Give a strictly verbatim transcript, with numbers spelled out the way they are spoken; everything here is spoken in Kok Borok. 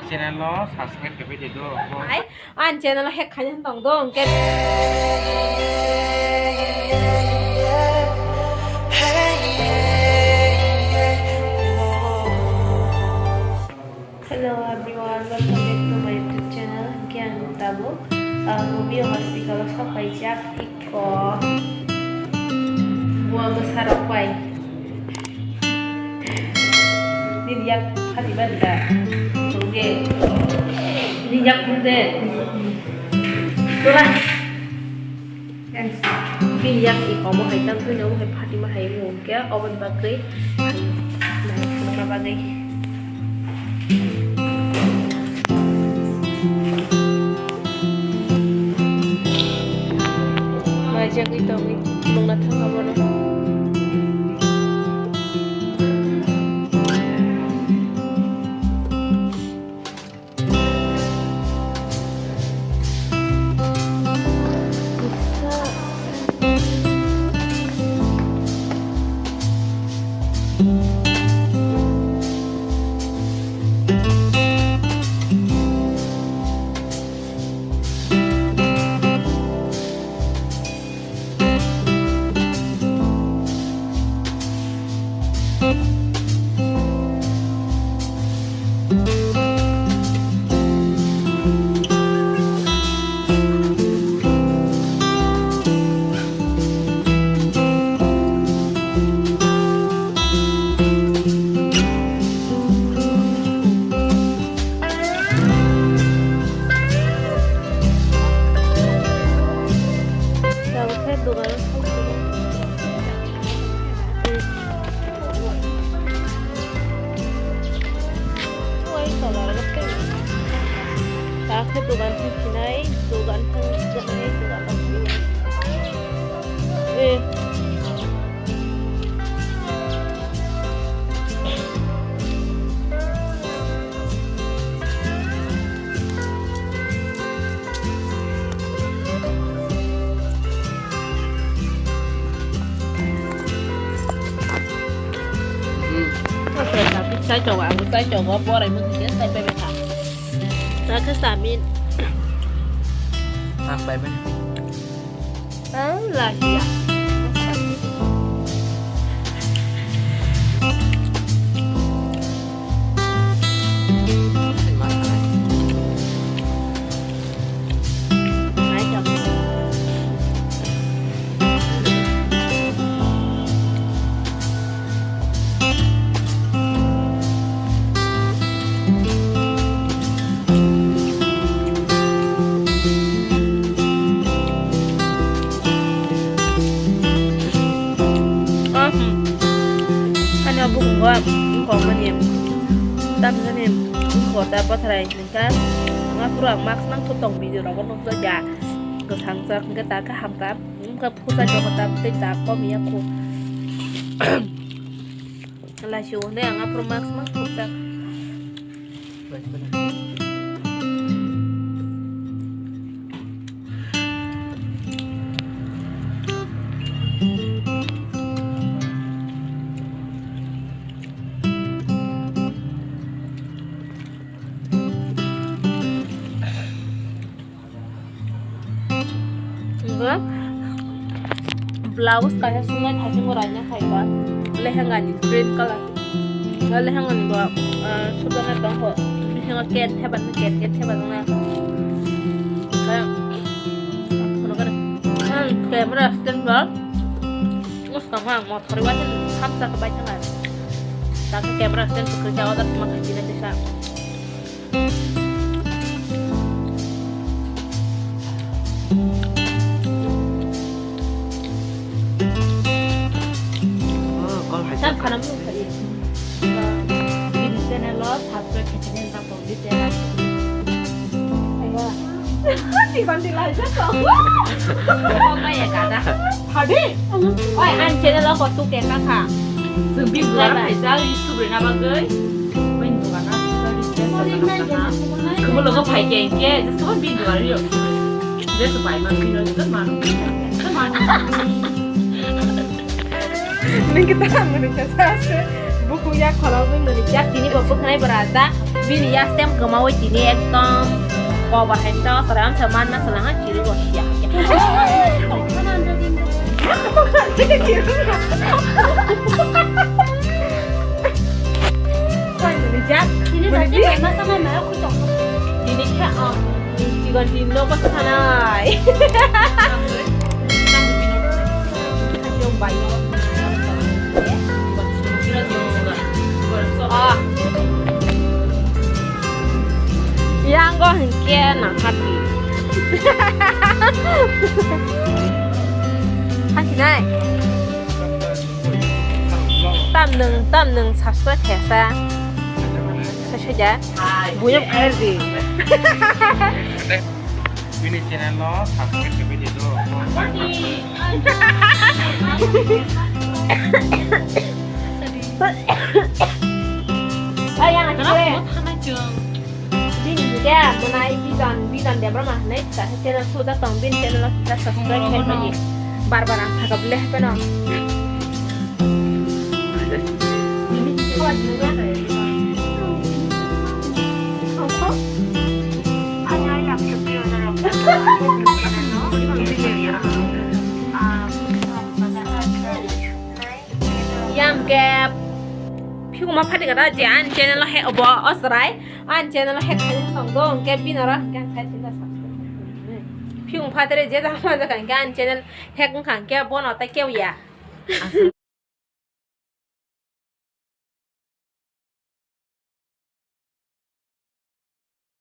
Channel no subscribe khe pai di do. Ai, ani channel o hack khaina tong do, hwnkhe. Hello everyone, welcome back to my YouTube channel. Hwnkhe ang tabuk, ah, movie hospital o sok paijak. Ko. Buwa bwsarok bai. Nini yak phati bari da. Tongge. Nini yak phunde. Tura. Bini yak i komo hai tam tuni omo hai phati ma hai wngkhe oboni bagwi. Nai phunukna bagwi. Maijagwi tongwi nungna thang abono. Oi, tola rok tei. Takhe dogan thang sinai, dogan thang sinai, dogan thang sinai. Eh. Chai chogo, ang chai chogo, borai mung khe chai pai bai kha. Chakhe samin. Ang pai bai. Ang lahia. Ani o bukungo ang wngkok mani, tamjani wngkok ta bwthrai. Kha, wngkha phuru ang mask nangthoktong video rogo nukjakya. Kwsang jak hwnkhe ta khe hamkha, wngkha phusa jokha ta tei ta kom ya khu. Laisio hwnwi ang aphuru mask nangthokjak. Blouse kaisa sunai thaichung bo raina phaiba, lehengani green colour. Lehengani bo, ah, subjana tongkho, bisingo ket theba, ket, ket theba tongnai. Khe, phunukhe, hmm, camera stand bo. Mwskango ang mothor bai hamsa khe bai thangna. Takhe camera stand kwrwi kha, order khma kha, chini kisa. Oh, kol hai. Sam khana mung khai. Bini channel o subscribe khaina tongdi tei like. Aiwa. Tikon di lai jak. Kok maya kada. Hadi. Oi, an channel o kotu ke ka kha. Sung bini duar hai jak, YouTube rina bagwi. Bini duar na. Khumu logo phai ke ke, just khumu bini duar yo. Just bai ma bini duar man. Man. Nini kita mana kita sih? Buku ya khoroknwi mwnwi jak tini bo bwkhanai bwrajak. Bini ya stem kwmawi tini ekdom kobo hai to sara amsa manna swlangha chiri bo ya. Koi mwnwi jak. Tini masa mai mara khutok. Tini khe ang. Chigon tin no ko sanai. Ah. Yang go hingke nang hati. Hati nai. Tam nung, tam nung subscribe kesa. Sa soja. Buya R D. Bini channel no subscribe khe bini do. Ay, yang aja. Bini dia menai Bidan, Bidan dia berapa? Naik tak channel sudah tong bin channel kita subscribe khe bini. Bar bar ang thagap leh peno. Yang ke phikuma phati kata je an channel he obo osrai an channel he khali tong do ke binara ke sai tinda subscribe. Phikuma phati re je da ma ja kan ke an channel he kan ke bono ta keu ya.